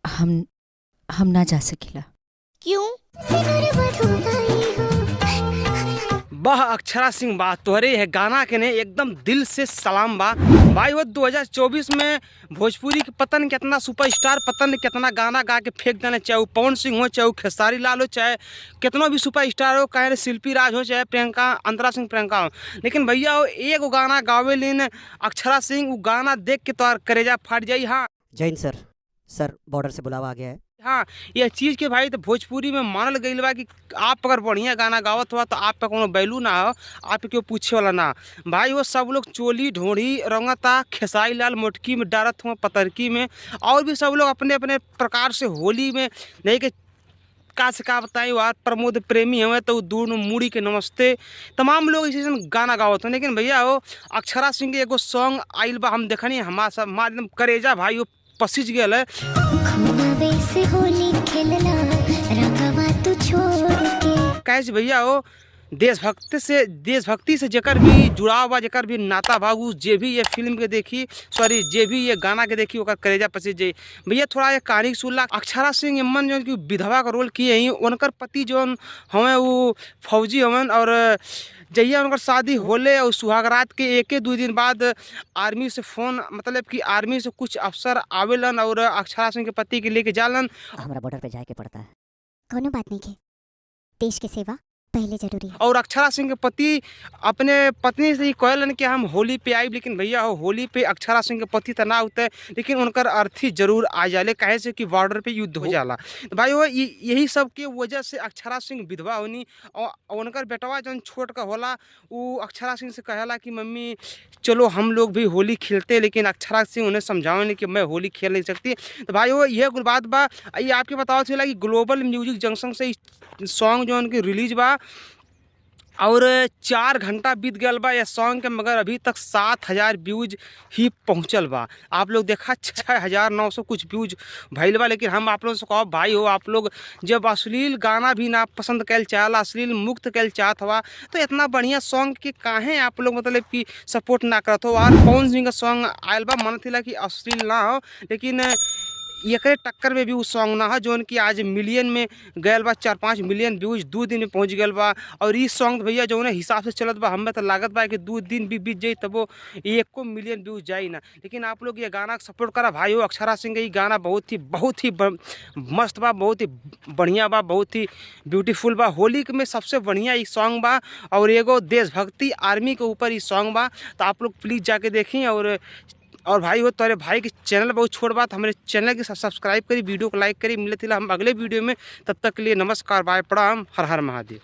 हम ना जा सकीला। क्यों? वाह अक्षरा सिंह बा, तोहरे है गाना के ने एकदम दिल से सलाम बा भाई। वो 2024 में भोजपुरी के पतन कितना सुपरस्टार पतन कितना गाना गा के फेंक देने, चाहे वो पवन सिंह हो, चाहे वो खेसारी लाल हो, चाहे कितना भी सुपरस्टार हो, चाहे शिल्पी राज हो, चाहे प्रियंका अंतरा सिंह प्रियंका हो, लेकिन भैया वो एगो गाना गावे लेन अक्षरा सिंह, वो गाना देख के तोहर करेजा फाट जाई। हाँ जैन सर, सर बॉर्डर से बुलावा आ गया है। हाँ, यह चीज़ के भाई तो भोजपुरी में मानल गईल बा कि आप अगर बढ़िया गाना गावत हुआ तो आप पे कोनो बैलू ना हो, आप क्यों पूछे वाला ना भाई। वो सब लोग चोली ढोढ़ी रंगता, खेसारी लाल मोटकी में डारत हुआ, पतरकी में, और भी सब लोग अपने अपने प्रकार से होली में नहीं के का से का बताई यार। प्रमोद प्रेमी हुए तो दूर मूड़ी के नमस्ते, तमाम लोग इसी गाना गावत हैं। लेकिन भैया वो अक्षरा सिंह के एगो सॉन्ग आइल बा, हम देखनी हमारा सब हमारा एकदम करेजा भाई वो पसीज गया है। से होली खेलला रंगवा तू छोड़ के। कैसे भैया हो देशभक्ति से जेकर भी जुड़ाव बा, जेकर भी नाता बा, उ जे भी ये फिल्म के देखी, सॉरी जे भी ये गाना के देखी ओकर करेजा पसीज जाई। भैया थोड़ा ये कहानी सुनला, अक्षरा सिंह एमन जो कि विधवा का रोल किए ही, उनकर पति जौन हमें वो फौजी हवन, और जहिया उनकर शादी होले और सुहागरात के एक दो दिन बाद आर्मी से फ़ोन, मतलब कि आर्मी से कुछ अफसर आवेलन और अक्षरा सिंह के पति के लेके जालन। हमारा बॉर्डर पे जाए के पड़ता है। कोनो बात नहीं के, देश के सेवा पहले जरूरी है। और अक्षरा सिंह के पति अपने पत्नी से ही कहलन कि हम होली पे आई, लेकिन भैया हो होली पे अक्षरा सिंह के पति तो ना होते, लेकिन उनकर अर्थी जरूर आ जाले, काहे से कि बॉर्डर पे युद्ध हो जाला। तो भाई वो यही सब के वजह से अक्षरा सिंह विधवा होनी, और उनकर बेटवा जौन छोट का होला वो अक्षरा सिंह से कहेला कि मम्मी चलो हम लोग भी होली खेलते, लेकिन अक्षरा सिंह उन्हें समझावे कि मैं होली खेल नहीं सकती। तो भाई वो यह कुल बात बा। ये आपके बताओ चला कि ग्लोबल म्यूजिक जंक्शन से सॉन्ग जो उनकी रिलीज बा और 4 घंटा बीत गया बा यह सॉन्ग के, मगर अभी तक 7000 व्यूज ही पहुंचल बा। आप लोग देखा 6900 कुछ व्यूज भइल बा। लेकिन हम आप लोग से कहो भाई हो, आप लोग जब अश्लील गाना भी ना पसंद कैल चाहला, अश्लील मुक्त कैल चाहत हवा, तो इतना बढ़िया सॉन्ग के काहे आप लोग मतलब कि सपोर्ट ना करत हो। और पवन सिंह का सॉन्ग आयल बा, मन थिला कि अश्लील ना हो, लेकिन एकरे टक्कर में भी वो सॉन्ग ना है जौन कि आज मिलियन में गयल बा, 4-5 मिलियन व्यूज 2 दिन में पहुंच गयल बा। और ये सॉन्ग भैया जौन हिसाब से चलत बा, हमें तो लागत बा कि 2 दिन भी बीत जाई तब वो 1 मिलियन व्यूज जाई ना। लेकिन आप लोग ये गाना सपोर्ट करा भाई हो, अक्षरा सिंह के ये गाना बहुत ही मस्त बा, बहुत ही बढ़िया बा, बहुत ही ब्यूटीफुल बा। होली में सबसे बढ़िया ये सॉन्ग बा और एगो देशभक्ति आर्मी के ऊपर ये सॉन्ग बा, तो आप लोग प्लीज़ जाके देखें। और भाई हो तोरे भाई के चैनल बहुत छोट बात, हमारे चैनल के सब्सक्राइब करी, वीडियो को लाइक करी। मिलते हम अगले वीडियो में, तब तक के लिए नमस्कार, बाय, प्रणाम, हर हर महादेव।